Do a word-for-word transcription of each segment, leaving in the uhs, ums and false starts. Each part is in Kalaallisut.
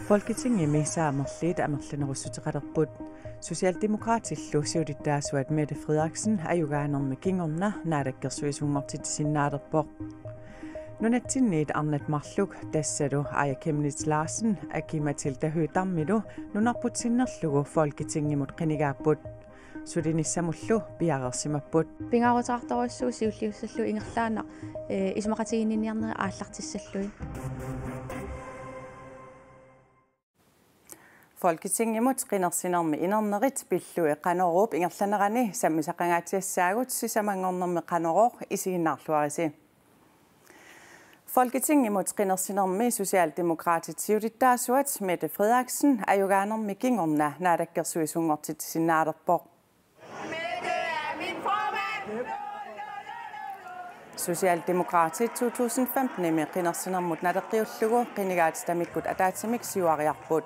Folketingimi saamerliit amerlanerussuteqalerput. Socialdemokratillu siulittaasuat Mette Frederiksen ajugaanermi kingorna naalakkersuisunngortitsisinnaalerpoq. Nunatsinniit arnat marluk tassalu Aaja Chemnitz Larsen Aki-Matilda Høegh-Dammilu nunarput sinnerlugu Folketingimut qinigaapput. Sulinissamullu piareersimapput. Pingaaruteqartorujussuuvoq siulliussallugu ingerlaannaq, eh, isumaqatigiinniarnerit aallartissallugit. Folketingimut qinersinermi inernerit pillugit Qanoruup ingerlanerani sammisaqangaatsiassaagut, sisamanngornermi Qanorooq, isiginnaarluarisi. Folketingimut qinersinermi Socialdemokratit siulittaasuat Mette Frederiksen ajugaanermi kingorna naalakkersuisunngortitsisinnaalerpoq. Socialdemokratit to tusind femtenimi qinersinermut naleqqiullugu qinigaatitamikkut ataatsimik siuariarput.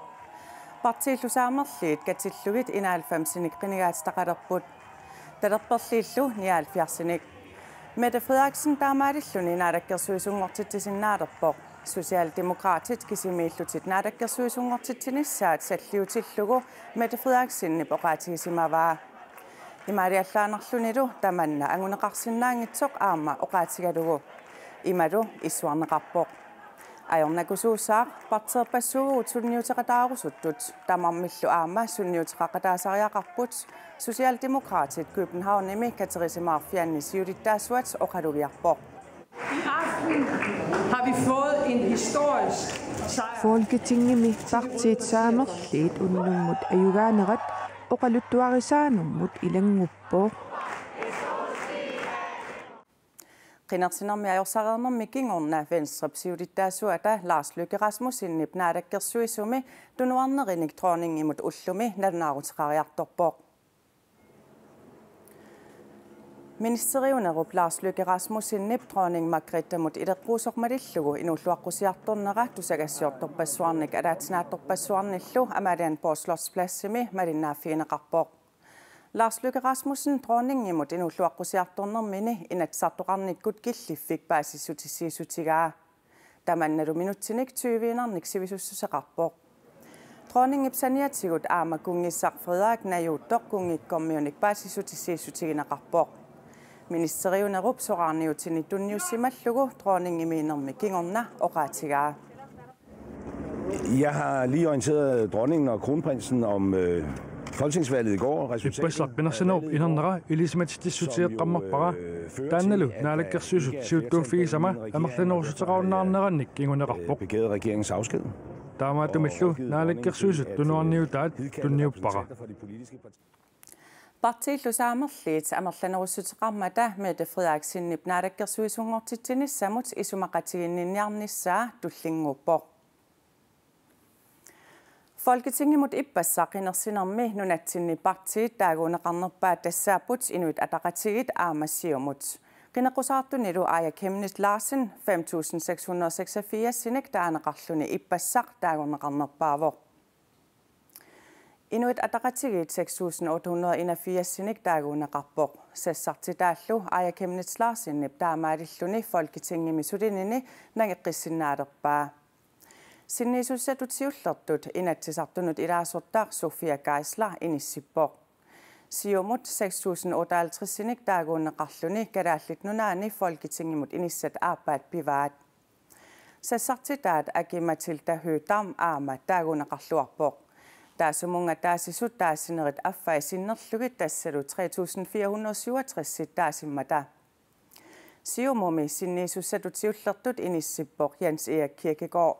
Partiillu saamerliit katillugit enoghalvfemsinik qinigaatitaqalerput. Talerperliillu nioghalvfjerdsinik. Mette Frederiksen taamaalilluni naalakkersuisunngortitsisinnaalerpoq. Socialdemokratit kisimiillutik naalakkersuisunngortitsinissaat salliutillugu Mette Frederiksenip oqaatigisimavaa. Imaaliallaannarlunilu tamanna anguneqarsinnaanngitsoq aamma oqaatigalugu. Imalu issuarneqarpoq. Ajornakusuussaaq partiiorpassuuvugut sunniuteqataarusuttut, tamarmillu aamma sunniuteqaqataasariaqarput, Socialdemokratit Københavnimi katerisimaarfianni siulittaasuat oqalugiarpoq. I aften har vi fået en historisk sejr. Folketingimi partiit saamerliit unnummut ajugaanerat oqaluttuarisaanermut ilannguppoq. Qinersinermi ajorsareernermi kingorna Venstrep siulittaasuata Lars Løkke Rasmussenip naalakkersuisumi tunuarnerinik dronningimut ullumi nalunaaruteqariartorpoq. Ministeriunerup Lars Løkke Rasmussenip dronning Margrethemut ileqquusoq malillugu inuulluaqqusiartornera tusagassiortorpassuarnik ataatsinaattorpassuarnillu Amalienborg Slotspladsimi malinnaaffigineqarpoq. Lars Løkke Rasmussen dronningimut inuulluaqqusiartornermini Inatsisartoqarnikkut killiffik paasissutissiissutigaa. Tamannalu minutsinik tyviinnarnik sivisussuseqarpoq. Dronningip saniatigut aamma kunngissaq Frederik najuuttoq kunngikkormiunik paasissutissiissutigineqarpoq. Ministeriunerup soraarniutinik tunniussimallugu dronningimiinnermi kingorna oqaatigaa. Jeg har lige orienteret dronningen og kronprinsen om, øh, folketingsvalget i går. Resultatet, ippassaq qinersinerup inernera ilisimatitsissutigeqqammerpara. Taannalu naalakkersuisut siuttuuffigisama amerlanerussuteqarunnaarnerannik kinguneqarpoq. Begæret regeringens afsked. Taamaattumillu naalakkersuisut tunuarniutaat tunniuppara. Partiillu saamerliit amerlanerussuteqarmata Mette Frederiksenip naalakkersuisunngortitsinissamut isumaqatiginninniarnissaa tullinnguuppoq. Folketingimut ippassaq qinersinermi nunatsinni partiit taaguunneqarnerpaat tassaapput Inuit Ataqatigiit aamma Siumut. Qineqqusaartunilu Aaja Chemnitz Larsen fem tusind seks hundrede og seksogfirsinik taaneqarluni ippassaq taaguunneqarnerpaavoq. Inuit Ataqatigiit seks tusind otte hundrede og enogfirsinik taaguunneqarpoq. Sassartitaallu Aaja Chemnitz Larsenip taamaalilluni Folketingimi sulinini nangeqqissinnaalerpaa. Sinniisussatut siullertut Inatsisartunut ilaasortaq Sofia Geisler inissippoq. Siumut seks tusind otteoghalvtredsinik taaguunneqarluni Kalaallit Nunaanni Folketingimut inissat aappaat pivaat. Sassartitaat Aki-Matilda Høegh-Dam aamma taaguunneqarluarpoq. Taassumunnga taasisut taasinerit affai sinnerlugit tassalu tre tusind fire hundrede syvogtres taasimmata. Siumumi sinniisussatut siullertut inissippoq Jens Erik Kirkegaard.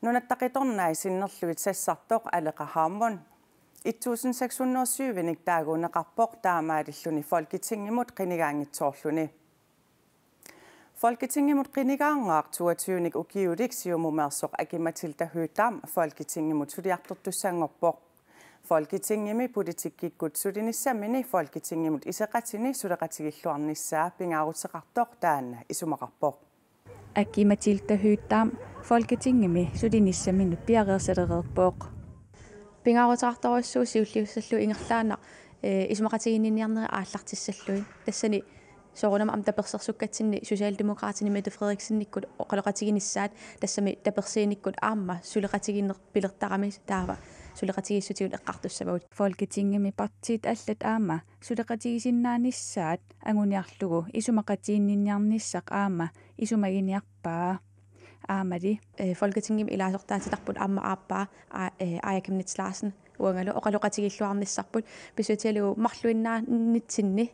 Nunatta Qitornai sinnerlugit sassartoq Aleqa Hammond et tusind seks hundrede syvinik taaguunneqarpoq taamaalilluni Folketingimut qinigaanngitsoorluni. Folketingimut qinigaanngaaq toogtyvenik ukiulik Siumumeersoq Aki-Matilda Høegh-Dam Folketingimut suliartortussanngorpoq. Folketingimi politikkikkut sulinissamini Folketingimut iseqatini suleqatigilluarnissaa pingaaruteqartoq taanna isumaqarpoq. Aki-Matilda Høegh-Dam Folketingimi sulinissaminut piareersalereerpoq. Pingaaruteqartorujussuuvoq siulliussallugu ingerlaannaq, eh, isumaqatigiinniarnerit aallartissallugit. Tassani Soorunami aamma tapersersukkatsinni Socialdemokraatinit Mette Frederiksenikkut oqaloqatiginissaat, tassami tapersiinikkut aamma suleqatigiinneq pilertarami taava suleqatigiissutigut eqqartussavagut. Folketingimi partiit allat aamma suleqatigisinnaanissaat anguniarlugu isumaqatiginninniarnissaq aamma isumaginiarpaa. Aammali, eh, Folketingimi ilaasortaatitarput aamma aappaa, aa, eh, Aaja Chemnitz Larsen uangalu oqaloqatigiilluarnissarput, pissutigalugu marluinnaanitsinni,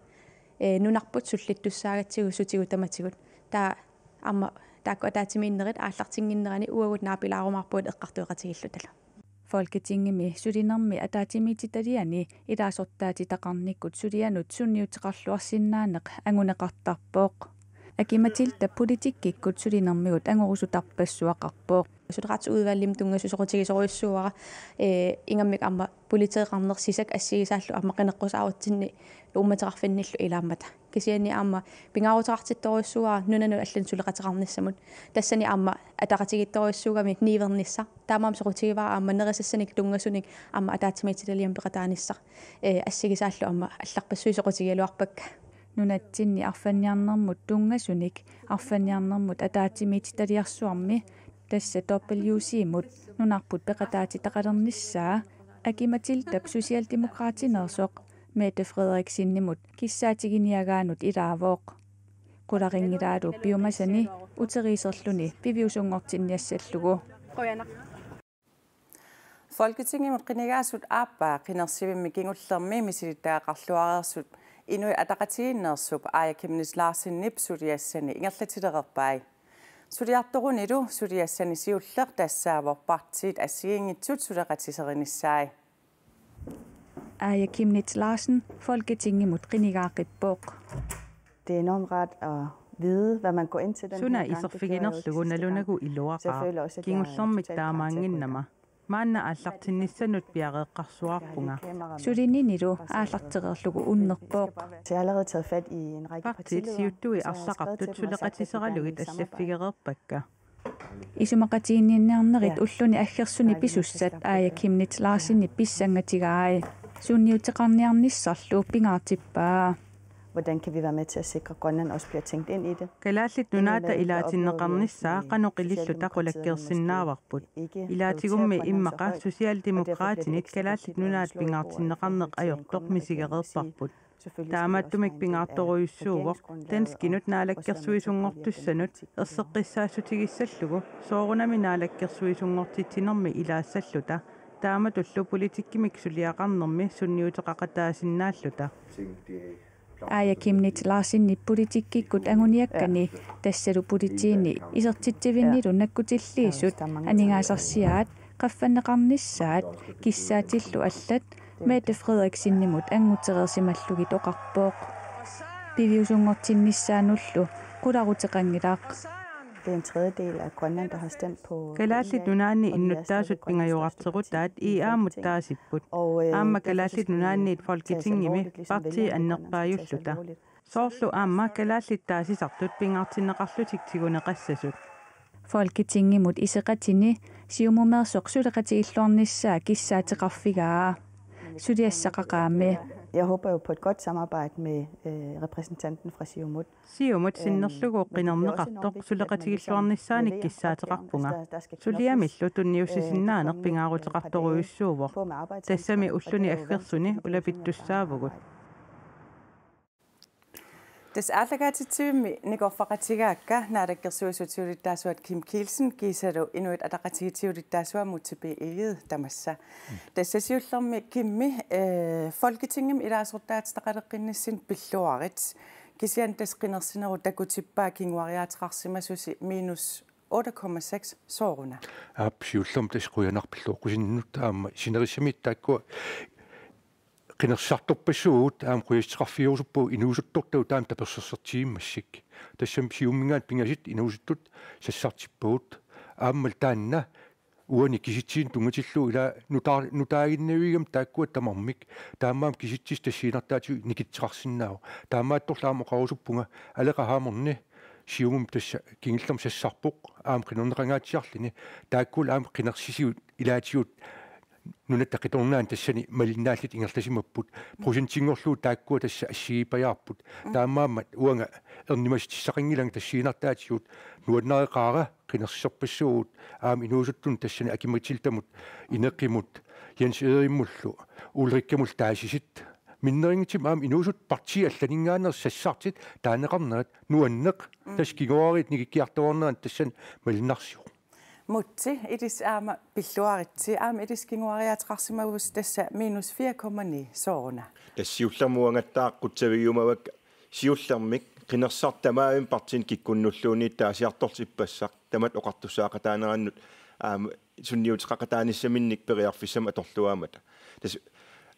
eh, nunarput sullittussaagatsigu sutigut tamatigut. Taava aamma taakku ataatsimiinnerit aallartinnginneranni uagut naapilaarumaarpugut eqqartueqatigiillutalu. Folketingimi sulinermi ataatsimiititaliani ilaasortaatitaqarnikkut sulianut sunniuteqarluarsinnaaneq anguneqartarpoq. Aki-Matilda politikkikkut sulinermigut angorusutarpassuaqarpoq. Suleqatigiissutsip udvalgimi tunngasut soqutigisorujussuuara, eh, ingammik aamma politeeqarneq SISAK assigisaallu aamma qineqqusaarutsinni uummateqarfinnillu ilaammata. Kisianni aamma pingaaruteqartittorujussuuara nunanut allanut suleqateqarnissamut. Tassani aamma ataqatigiittorujussuugami niuernissaq. Taamaammat soqutigivara aamma nerisassanik tunngasunik aamma ataatsimiititaliami peqataanissaq. Eh, assigisaallu aamma allarpassuit soqutigigaluarpakka. Nunatsinni arfanniarnermut tunngasunik arfanniarnermut ataatsimiititaliarsuarmi, tassa W C-mut, nunarput peqataatitaqalernissaa Aki-Matildap Socialdemokraatineersoq Mette Frederiksenimut kissaatiginiagaanut ilaavoq. Qularinngilaarlu piumasani uteriiserluni piviusunngortinniassallugu. Folketingimut qinigaasut aappaa qinersivimmi kingullermi misilittagaqarluareersut Inuit Ataqatigiinneersup Aaja Chemnitz Larsenip suliassani ingerlatilereerpai. Suliartorunilu suliassani siulleq tassaavoq partiit assigiinngitsut suleqatiserinissaat. Aaja Chemnitz Larsen Folketingimut qinigaaqippoq. Det er enormt rart at vide, hvad man går ind til den Suna her gang. Det gjorde jeg jo ikke iserfiginerlugu sidste gang. Nalunagu iluaqaaq. Så jeg føler også, at jeg er Kingullermik totalt klar til at gå i gang. Taamaannginnama. Maanna aallartinnissanut piareeqqarsuarpunga. Sulininilu aallartereerlugu unnerpoq. Så jeg har allerede taget fat i en række partiledere, som jeg har skrevet til dem og sagt, at vi gerne vil samarbejde. Partiit siuttui arlaqartut suleqatiseralugit allaffigereerpakka. Isumaqatiginninniarnerit ulluni aggersuni pisussat Aaja Chemnitz Larsenip pissangatigai. Sunniuteqarniarnissarlu pingaartippaa. Hvordan kan vi være med til at sikre, at Grønland også bliver tænkt ind i det? Kalaallit Nunaata ilaatinneqarnissaa qanoq ililluta qulakkeersinnaavarput. Ilaatigummi immaqa Socialdemokraatinit Kalaallit Nunaat pingaartinneqarneq ajortoq misigereerparput. Taamaattumik pingaartorujussuuvoq danskinut naalakkersuisunngortussanut erseqqissaassutigissallugu soorunami naalakkersuisunngortitsinermi ilaassalluta, taamatullu politikkimik suliaqarnermi sunniuteqaqataasinnaalluta. Aaja Chemnitz Larsenip politikkikkut anguniakkani tassalu politiini isertitsivinnilu nakkutilliisut aningaasarsiaat qaffanneqarnissaat kissaatillu allat Mette Frederiksenimut angutereersimallugit oqarpoq. Piviusunngortinnissaanullu qularuteqanngilaq. Det er en tredjedel af Grønland, der har stemt på Kalaallit Nunaanni innuttaasut pingajorarterutaat I A-mut taasipput. Aamma Kalaallit Nunaanniit Folketingimi partii annerpaajulluta. Soorlu aamma kalaallit taasisartut pingaartinneqarlutik tiguneqassasut. Folketingimut iseqatini Siumumeersoq suleqatigilluarnissaa kissaateqarfigaa. Suliassaqaqaami. Jeg håber jo på et godt samarbejde med øh, repræsentanten fra Siumut. Siumut sinnerlugu qinerneqartoq suleqatigilluarnissaanik kissaateqarpunga. Suliamillu tunniussisinnaaneq pingaaruteqartorujussuuvoq. Tassami ulluni aggersuni ulapittussaavugut. Tassa aallakaatitsivimmi nikorfaqatigaakka Naalakkersuisut siulittaasuat Kim Kielsen kiisalu Inuit Ataqatigiit siulittaasuat Múte B. Egede tamassa. Tassa siullermi Kimmi, eh, Folketingimi ilaasortaatitaqaleqqinnissinni pilluarit. Kisianni tassa qinersinerup takutippaa kinguariaateqarsimasusi minus otte komma seks sooruna. Aap, siullermik tassa qujanaq pilluaqqusinnut aamma sinerissami taakkua qinersisartorpassuugut aamma qujassuteqarfigerusuppagut inuusuttortagut taama tapersersortigisimagakkit. Tassami Siumuminngaanniit pingasut inuusuttut sassartippagut. Aammalu taanna uani kisitsisit tunngatillugu ila nutaa-, nutaaginnavigami taakkua tamarmik. Taamaammat kisitsisit tassaaginnartaatigut nikitseqarsinnaavoq. Taamaattorli aamma oqarusuppunga Aleqa Hammond Siumumi tassa kingullermik sassarpoq aamma qinerneqangaatsiarluni. Taakkulu aamma qinersisivut ilaatigut Nunatta qitornaani tassani malinnaallutik ingerlasimapput. Procentinngorlugu taakkua tassa assigiippajaarput. Taamaammat uanga ernumassutissaqanngilanga tassiinnartaatigut nuannareqaara qinersisorpassuugut aamma inuusuttunut tassani Aki-Matildamut, Ineqimut, Jens Erimullu, Ulrikkamullu taasisut. Minnerunngitsumik aamma inuusuttut partiit allaninngaanneersut sassartut taaneqarnerat nuanneq. Tassa kinguaariit nikikkiartuaarneranni tassani malunnarsivoq. Mutsi, ilissi aamma pilluaritsi, aamma ilissi kinguariaateqarsimagussi tassa minus fire komma ni sooruna. Tassa siullermik uangattaaq qutsavigiumavakka siullermik qinersisartut tamarmik partiinit kikkunnulluunniit taasiartortut ippassaq tamatta oqartussaaqataanerannut aamma sunniuteqaqataanissaminnik periarfissamik atorluaammata. Tassa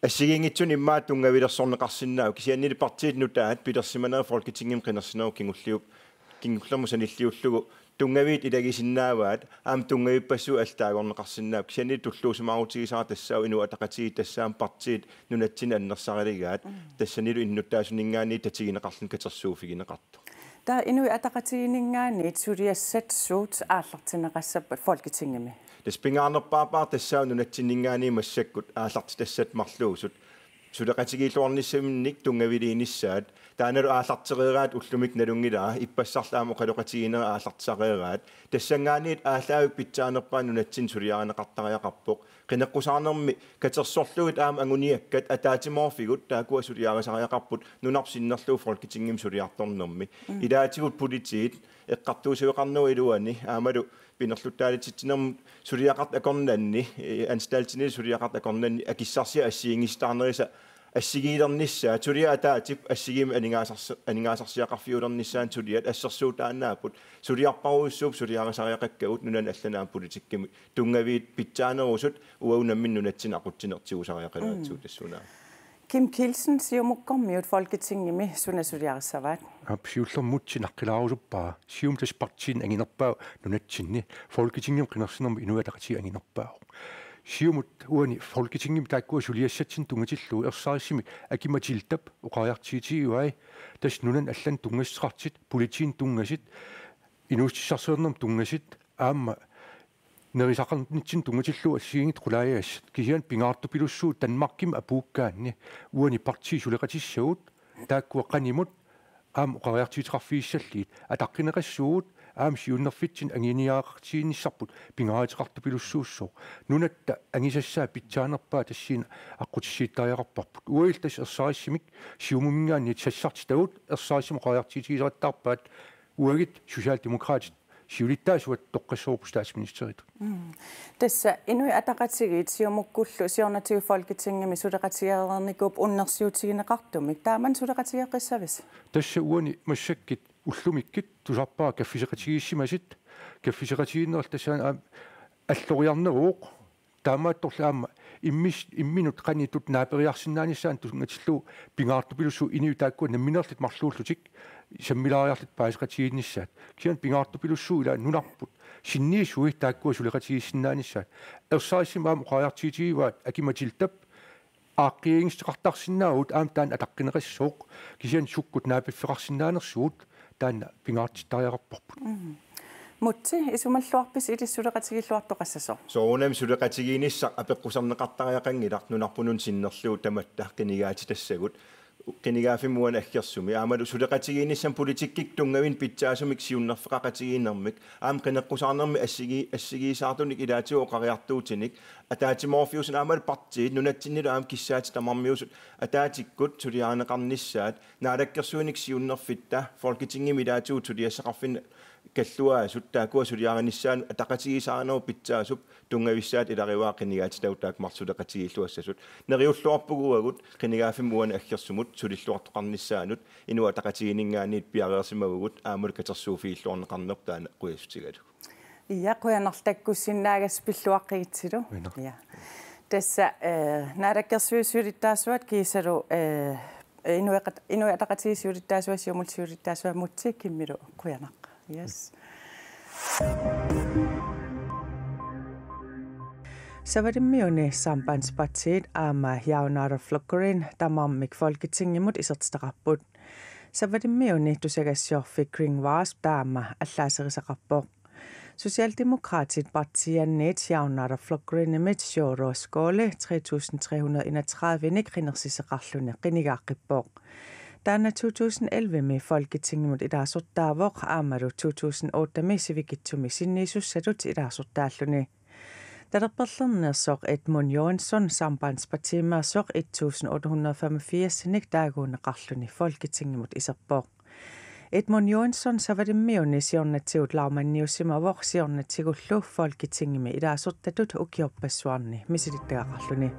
assigiinngitsunik immaqa tunngavilersorneqarsinnaavoq kisiannili partiit nutaat pilersimanerat Folketingimi qinersinerup kingulliup kingullermut sanilliullugu tunngaviit ilagisinnaavaat aamma tunngavippassuit altaagorneqarsinnaavoq kisiannili tulluusimaarutigisara tassaavoq Inuit Ataqatigiit tassaammat partiit nunatsinni annersaraligaat tassanilu innuttaasuninngaanniit tatigineqarluni katersuuffigineqartoq. Taava Inuit Ataqatigiinninngaanniit suliassat suut aallartinneqassappat Folketingimi? Tassa pingaarnerpaapara tassaavoq nunatsinninngaanniit massakkut aallartitassat marluusut suleqatigiilluarnissaminnik tunngaviliinissaat. Taannalu aallartereeraat ullumikkut nalunngilara, ippassarlu aamma oqaloqatigiinnerat aallartisareeraat. Tassanngaanniit aallaavik pitsaanerpaaq nunatsinni suliarineqartariaqarpoq. Qineqqusaarnermi katersorlugit aamma anguniakkat ataatsimoorfigut taakkua suliarisariaqarput nunarput sinnerlugu Folketingimi suliartornermi. Ilaatigut politiit eqqartuussiveqarnerup iluani aammalu pinerluttaalitsitsinermut suliaqartut akornanni, eh, anstaltini suliaqartut akornanni akissarsiat assigiinngisitaarnerisa assigiilernissaat, suliat ataatsip assigiimmik aningaasarsi-, aningaasarsiaqarfiulernissaannut suliat assersuutaannaapput, suliarparujussuupput suliarisariaqakkagut nunani allani aamma politikkimi tunngaviit pitsaanerusut uagut nammineq nunatsinni aqutsineq tigusariaqaleratsigu tassuuna. Kim Kielsen, Siumukkormiut Folketingimi suna suliarissavaat? Aap, siullermik Mutsi naqqilaarusuppara. Siumut tassa partiinik anginerpaavoq nunatsinni. Folketingimi qinersinermi Inuit Ataqatigiit anginerpaavoq. Siumut uani Folketingimi taakkua suliassatsinnik tunngatillugu ersarissumik Aki-Matildap oqariartuutigivai. Tassa nunani allani tunngassuteqartut, politiinut tunngasut, inuussutissarsiornermut tunngasut, aamma nerisaqarnitsinnut tunngatillugu assigiinngitsut qulaajagassat. Kisianni pingaartupilussuuvoq Danmarkimi apuukkaanni uani partiit suleqatissagut taakkua qanimut aamma oqariartuuteqarfigissallugit. Ataqqineqassuugut aamma siunnerfitsinni anguniagaqartigiinnissarput pingaaruteqartupilussuussooq. Nunatta angisassaa pitsaanerpaaq tassani aqqutissiuuttariaqarparput. Uagulli tassa ersarissumik Siumuminngaanniit sassartitagut ersarissumik oqariartuutigisarittaarpaat uagut Socialdemokraatit siulittaasuat toqqassavarput statsministeriata. Mm. Tassa Inuit Ataqatigiit Siumukkullu siornatigut Folketingimi suleqatigeereernikuupput unnersiutigineqartumik. Taamani suleqatigeeqqissavisi? Tassa uani massakkut ullumikkut tusarpara kaffisoqatigiissimasut, kaffisoqatigiinnerat tassaana aamma alloriarneruvoq. Taamaattorli aamma immis-, imminut qanitut naaperiarsinnaanissaanut tunngatillugu pingaartupilussuuvoq inuit taakkua nammineerlutik marluullutik sammilaariarlutik paaseqatigiinnissaat. Kisianni pingaartupilussuuvoq ila nunarput sinniisui taakkua suleqatigiissinnaanissaat. Ersarissumik aamma oqariartuutigivaat Aki-Matildap aaqqiiginngissuteqartarsinnaavugut aamma taanna ataqqineqassooq, kisianni sukkut naapiffeqarsinnaanersugut taanna pingaartittariaqarparput. Mm. Mutsi, isumalluarpisi ilissi suleqatigiilluartoqassasoq? Soorunami suleqatigiinnissaq apeqquserneqartariaqanngilaq nunarput una sinnerlugu tamatta qinigaatitassagut. Qinigaaffimmi uani aggersumi aammalu suleqatigiinnissamut politikkikkut tunngavinik pitsaasumik siunnerfeqaqatigiinnermik aamma qineqqusaarnermi assigi-, assigiisaartunik ilaatigut oqariartuutinik ataatsimoorfiusunik aammalu partiit nunatsinnilu aamma kissaatit tamarmiusut ataatsikkut suliarineqarnissaat, naalakkersuinik siunnerfitta Folketingimi ilaatigut suliassaqarfinni kalluaasut taakkua suliarinissaannut ataqatigiissaarinerup pitsaasup tunngavissaat ilagivaat qinigaatitagut taakku marluk suleqatigiilluassasut. Neriulluarpugut uagut qinigaaffimmi uani aggersumut sulilluartoqarnissaanut Inuit Ataqatigiinninngaanniit piareersimavugut aammalu katersuuffigilluarneqarnerput taanna qujassutigalugu. Ja, qujanarlu takkussinnaagassi, pilluaqqigitsilu. Qujanaq. Ja. Tassa, eh, Naalakkersuisut siulittaasuat kiisalu, eh, Inuiaqat-, Inuit Ataqatigiit siulittaasuat, Siumut siulittaasuat Mutsi Kimmilu qujanaq. Yes. Savalimmiuni Sambandspartiet aamma Javnaðarflokkurin tamarmik Folketingimut isertitaqarput. Savalimmiuni tusagassiorfik Kring Wasp taama allaaserisaqarpoq. Socialdemokraatit partiianniit Javnaðarflokkurinimit Sjúrður Skaale tre tusind tre hundrede enogtredive-nik qinersisoqarluni qinigaaqqippoq. Taanna to tusind elleve-mi Folketingimut ilaasortaavoq aammalu to tusind otte-mi sivikitsumi sinniisussatut ilaasortaalluni. Talerperlerneersoq Edmund Joensen Sambandspartiimeersoq et tusind otte hundrede femogfirs-inik taaguunneqarluni Folketingimut iserpoq. Edmund Joensen Savalimmiuni siornatigut lagmandiusimavoq siornatigullu Folketingimi ilaasortatut ukiorpassuarni misilittagaqarluni.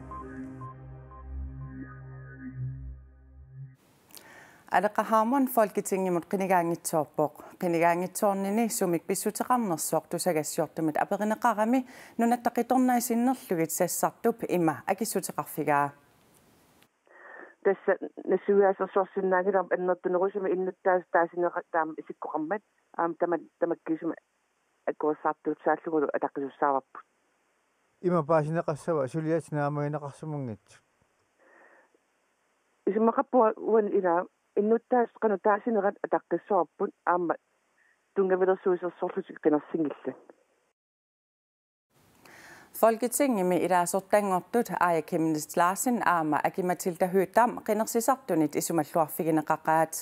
Aleqa Hammond Folketingimut qinigaanngitsoorpoq. Qinigaanngitsoornini sumik pissuteqarnersoq tusagassiortumit aperineqarami Nunatta Qitornai sinnerlugit sassartup ima akissuteqarfigaa. Tassa nassuiaasersuarsinnaanngilaq annertunerusumik innuttaasut taasinerat taama isikkoqarmat aamma tama-, tamakkiisumik akuersaartussaallugu ataqqisussaavagut. Ima paasineqassava suliassat naammagineqarsimanngitsut? Isumaqarpunga uani ila innuttaasut qanoq taasinerat ataqqissavarput aamma tunngavilersuisersorlutik qinersinngillat. Folketingimi ilaasortanngortut Aaja Chemnitz Larsen aamma Aki-Matilda Høegh-Dam qinersisartunit isumalluarfigineqaqaat.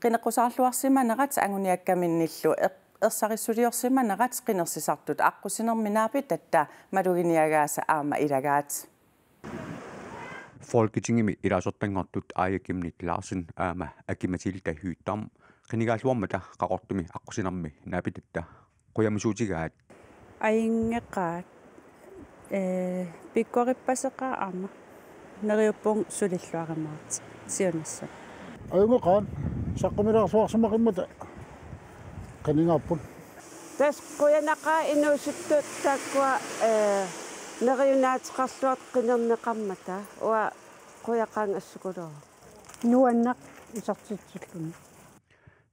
Qineqqusaarluarsimanerat anguniakkaminnillu eq-, ersarissuliorsimanerat qinersisartut aqqusinermi naapitatta maluginiagaasa aamma ilagaat. Folketingimi ilaasortanngortut Aaja Chemnitz Larsen aamma Aki-Matilda Høegh-Dam qinigaalluarmata Qaqortumi aqqusinermi naapitatta qujamasuutigaat. Ajunngeqaat, ee, pikkorippaseqaat aamma. Neriuppunga sulilluarumaartut siunissami. Ajunngeqaat, saqqumilaarsuarsimaqimmata qinigaapput. Tassa qujanaqaaq inuusuttut taakkua, ee, neriunaateqarluartut qinerneqarmata. Uanga qujaqaanga assukuluuvoq. Nuanneq isertitsilluni.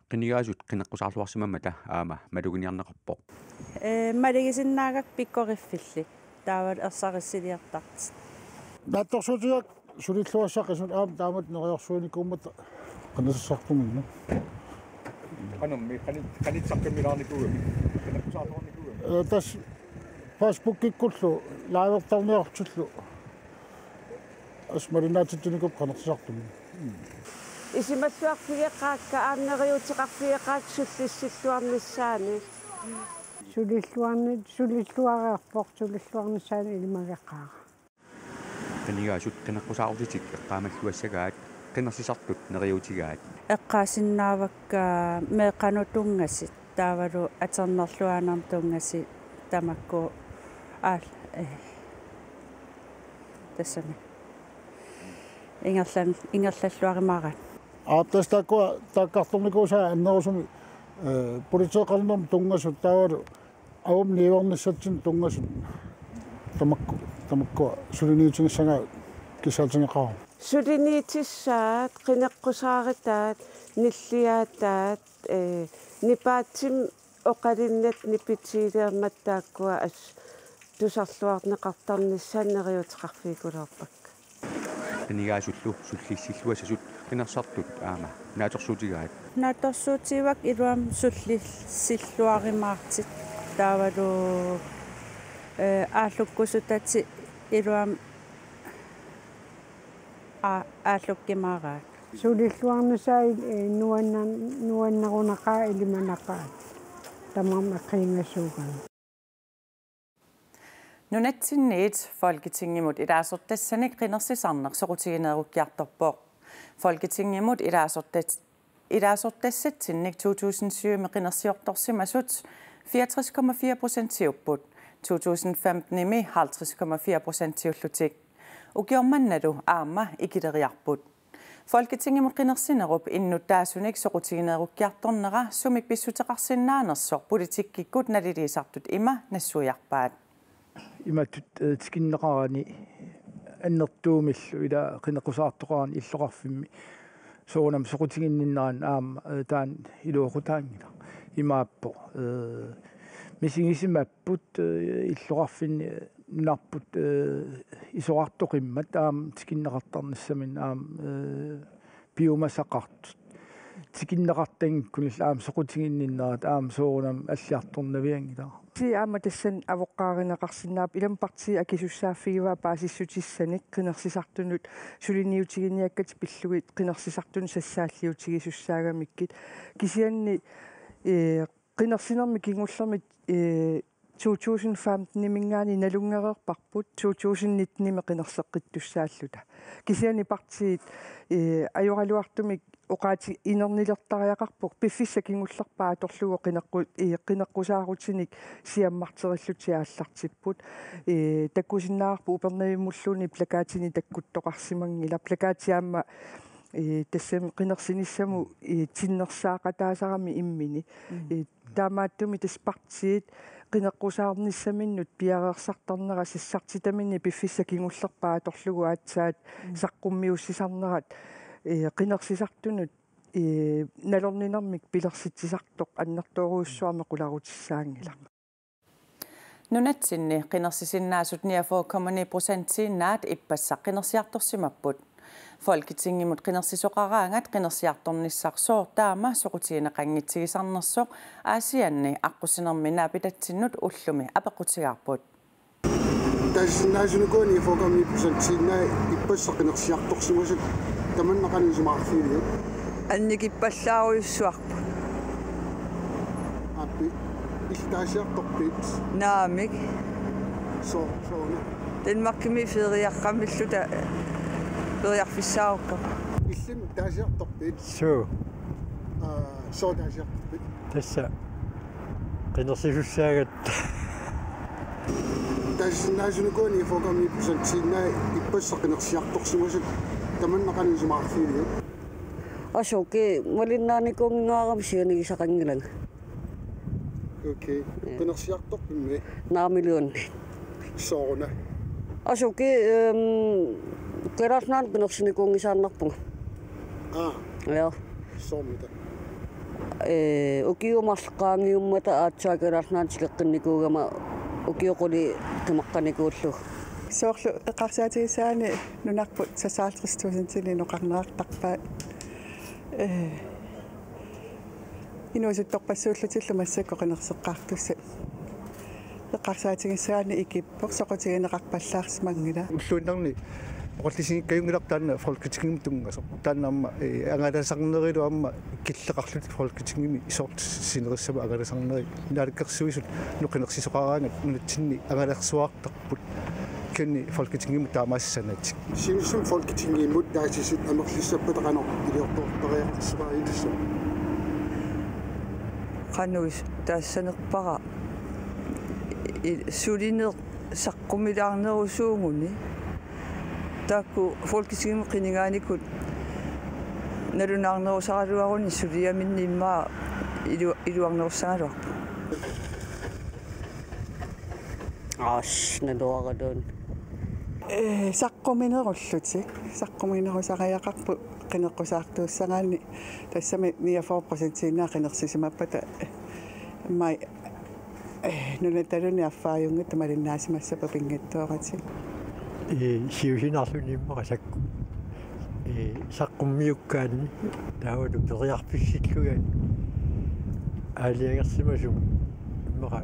Qinigaasut qineqqusaarluarsimammata aamma maluginiarneqarpoq. Ee, malugisinnaagakku pikkoriffillit taavalu ersarissiliortartut. Naatsorsuutigaakku sulilluassaqisut aamma taamatut neriorsuinikuummata qinersisartuminnut. Qanormi qani-, qanitsaqqimmilaarnikuugami, qineqqusaarluarnikuugami? Ee, tassa Facebookikkullu livertarniartillu. Assut malinnaatitsinikuupput qinersisartumi. Isumalluarfigeqaakka aamma neriuuteqarfigeqaakka sullissilluarnissaannik. Sulilluarni-, sulilluareerpoq sulilluarnissaannik ilimageqaara. Qinigaasut qineqqusaarutitik eqqaamalluassagaat, qinersisartut neriuutigaat. Eqqaasinnaavakka meeqqanut tunngasut taavalu atornerluaannarmut tunngasut tamakku aal-, ee, tassami. Ingerlan-, ingerlalluarumaaraat. Aap, tassa taakkua taakkartornikuusaat annerusumik, ee, politeeqarnermut tunngasut taavalu avamut niuernissatsinnut tunngasut tamakku, tamakkua suliniutigissagaat kissaatigeqaara. Suliniutissaat, qineqqusaarutaat, nilliaataat, ee, nipaatsimik oqalunnat nipitiilermat taakkua assut tusarluarneqartarnissaat neriuuteqarfigikuluarpakka. Qinigaasullu sullissilluassasut qinersisartut aamma naatsorsuutigaat. Naatsorsuutigivakka iluamik sullissilluarumaartut taavalu, ee, aallukkusutatik iluamik aa-, aallukkumaaraat. Sulilluarnissaat, ee, nuanna-, nuannerunaqaaq ilimanaqaat. Tamarmik eqqiinngasuugami. Nunatsinniit Folketingimut ilaasortassanik qinersisarneq soqutigineerukkiartorpoq. Folketingimut ilaasortat-, ilaasortassatsinnik to tusind syv-mi qinersiortorsimasut fireogtres komma fire procentiupput, to tusind femten-imi halvtreds komma fire procentiullutik. Ukioq mannalu aamma ikileriarput. Folketingimut qinersinerup innuttaasunik soqutigineerukkiartornera sumik pissuteqarsinnaanersoq politikkikkut naliliisartut ima nassuiarpaat. Imatut, ee, tikinneqarani annertuumillu ila qineqqusaartoqarani illoqarfimmi soorunami soqutiginninnerani aamma, ee, taanna iluaqutaanngilaq. Imaappoq, ee, misigisimapput, ee, illoqarfinni nunarput, ee, isorartoqimmat aamma tikinneqartarnissaminnik aamma, ee, piumasaqartut. Tikinneqartanngikkunik aamma soqutiginninnerat aamma soorunami alliartornavianngilaq. Partiit aamma tassani avoqqaarineqarsinnaapput, ilami partiit akisussaaffigivaa paasissutissanik qinersisartunut suliniutiginiakkatik pillugit qinersisartunut sassaalliutigisussaagamikku. Kisianni, ee, qinersinermi kingullermi, ee, to tusind femten-iminngaanniit nalunngereerparput to tusind nitten-imi qinerseqqittussaalluta. Kisianni partiit, ee, ajoraluartumik oqaatiginernilertariaqarpoq, piffissaq kingullerpaaq atorlugu qineqqu-, ee, qineqqusaarutinik siammarterillutik aallartipput. Ee, takusinnaavarput Upernaviummulluunniit plakatinik takkuttoqarsimanngilaq. Plakati aamma, ee, tassami qinersinissamut, ee, tinnersaaqataasarami immini. Mm. Ee, taamaattumik tassa partiit qineqqusaarnissaminnut piareersartarnerat sassartitaminnik piffissaq kingullerpaaq atorlugu aatsaat Mm. saqqummiussisarnerat, ee, qinersisartunut, ee, nalorninermik pilersitsisartoq annertoorujussuarmik qularutissaanngilaq. Nunatsinni qinersisinnaasut niogfyrre komma ni procentiinnaat ippassaq qinersiartorsimapput. Folketingimut qinersisoqaraangat qinersiartornissaq sooq taama soqutigineqanngitsigisarnersoq Aasianni aqqusinermi naapitatsinnut ullumi apeqqutigaarput. Taasisinnaasunik uku niogfyrre komma ni procentiinnaat ippassaq qinersiartorsimasut, tamanna qanoq isumaqarfigiliuk? Annikippallaarujussuarput. Aappi, illit taasiartorpit? Naamik. Soo-, sooruna? Danmarkimi feriaqqamilluta feriarfissaarukkama. Illit taasiartorpit? Suu. Aa, soo taasiartorpit? Tassa qinersisussaagat. Taasisinnaasunik uku niogfyrre komma ni procentiinnaat ippassaq qinersiartorsimasut, tamanna qanoq isumaqarfigiliuk? Asuki malinnaanikuunngingaarami sianigisaqanngilanga. Okay. Ja. Qinersiartorpimmi? Naamiliunni. Sooruna? Asuki, ehm, Kalaallit Nunaannut qinersinikuunngisaannarpunga. Aa. Ja. Soormita? Ee, ukiut marluk qaangiummata aatsaat Kalaallit Nunaannut tikeqqinnikuugama ukiut qulit qimaqqanikuullugu. Soorlu eqqarsaatigissagaanni nunarput seksoghalvtreds tusindinik inoqarnerartarpaat. Ee, inuusuttorpassuullutillu massakkut qinerseqqaartussat. Eqqarsaatigissagaanni ikippoq, soqutigineqarpallaarsimanngilaq. Ulluinnarni oqallisigikkajunngilaq taanna Folketingimut tunngasoq. Taanna aamma, ee, angalasarnerilu aamma killeqarlutik Folketingimi soorlu sinerissami angalasarneri. Naalakkersuisut qinersisoqaraangat nunatsinni angalarsuartarput. Kisianni Folketingimut taamaassanatik. Siunissami Folketingimut taasisut amerlissappata qanoq iliortoqartariaqarsimaagitassaaq? Qanoq is-, taassanerpara i-, sulineq saqqumilaarnerusuuguni. Taakku Folketingimut qinigaanikut nalunaarnerusaraluaruni suliaminni immaqa ilu-, iluarnerussagaluarpoq. Aas, naluaraluunniit. Ee, saqquminerullutik. Saqquminerusariaqarput qineqqusaartuussagaanni. Tassami niogfyrre procentiinnaat qinersisimappata. Immaqa, ee, nunataluni affaajunngitsut malinnaasimassapput pinngitsooratik. Ee, siusinaarluni immaqa sakku. Ee, saqqummiukkaanni taavalu periarfissillunga aalajangersimasumik immaqa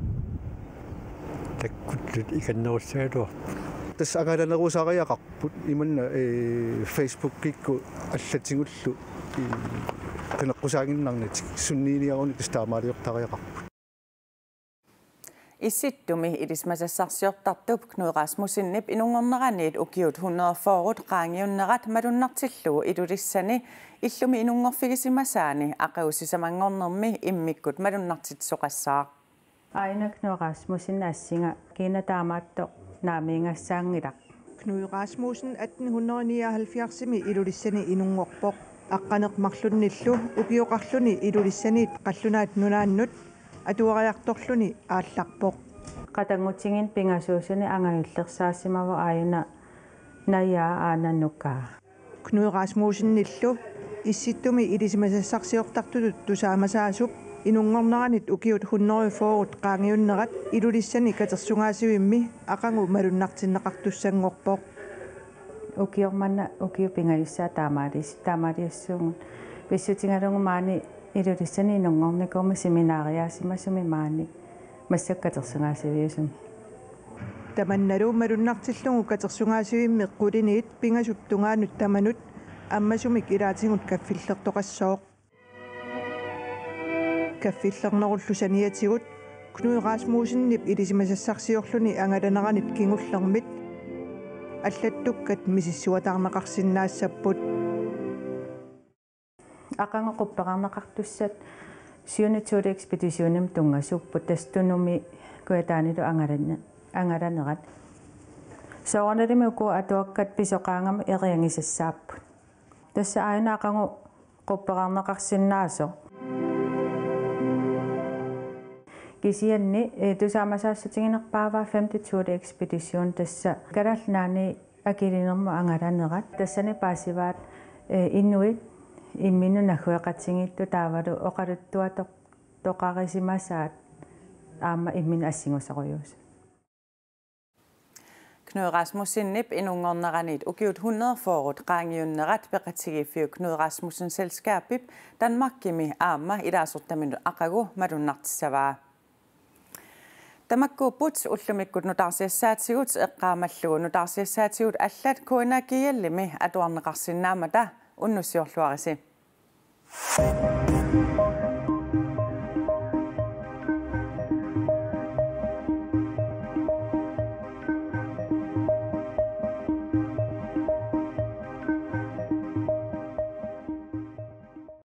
takkuttut ikannerussagaluarput. Tassa angalanerusariaqarput imanna, ee, Facebookikkut allatigullu, ee, qineqqusaannginnarnatik sunniiniaruni tassa taamaaliortariaqarput. Issittumi ilisimasassarsiortartup Knud Rasmussenip inunngorneraniit ukiut hundrede fyrret qaangiunnerat malunnartillugu Ilulissani illumi inunngorfigisimasaani aqagu sisamanngornermi immikkut malunnartitsisoqassaaq. Aajuna Knud Rasmussen assinga kina taamaattoq naamiigassaanngilaq. Knud Rasmussen atten hundrede nioghalvfjerdsimi Ilulissani inunngorpoq. Aqqaneq-marlunnillu ukioqarluni Ilulissaniit Qallunaat Nunaannut atuariartorluni aallarpoq. Qatanngutigiinni pingasuusuni angajullersaasimavoq aajuna najaa aana nukaa. Knud Rasmussenillu Issittumi ilisimasassarsiortartutut tusaamasaasup inunngorneranit ukiut hundrede fyrret qaangiunnerat Ilulissani katersugaasivimmi aqagu malunnartinneqartussanngorpoq. Ukioq manna ukiut pingajussaat taamaalis-, taamaaliussuugut. Pissutigalugu maani Ilulissani inunngornikuummat seminariaasimasumi maani massakkut katersugaasiviusumi. Tamannalu malunnartillugu katersugaasivimmi quliniit pingasup tungaanut tamanut ammasumik ilaatigut kaffillertoqassooq. Kaffillernerullu saniatigut Knud Rasmussenip ilisimasassarsiorluni angalaneranit kingullermit allattukkat misissuataarneqarsinnaassapput. Aqagu qupperarneqartussat syvende Thule-ekspeditionimut tunngasuupput, tassa Tunumi Kujataanilu angalane-, angalanerat. Soorunalimi uku atuakkat pisoqaangama eriagisassaapput. Tassa aajuna aqagu qupperarneqarsinnaasoq. Kisianni, eh, tusaamasaassutiginerpaavaa femte Thule-ekspedition, tassa Kalaallit Nunaanni akilinermut angalanerat. Tassani paasivaat, eh, inuit imminnut naggueqatigiittut taavalu oqaluttuatoq-, toqarisimasaat aamma imminnut assigusorujuusut. Knud Rasmussenip inunngorneraniit ukiut hundrede fyrret qaangiunnerat Peqatigiiffiup Knud Rasmussen Selskabip Danmarkimi aamma ilaasortaminut aqagu malunnartissavaa. Tamakkuupput ullumikkut nutaarsiassaatigut, eqqaamallugu nutaarsiassaatigut allat K N R G L-imi atuarneqarsinnaammata, unnussiorluarisi.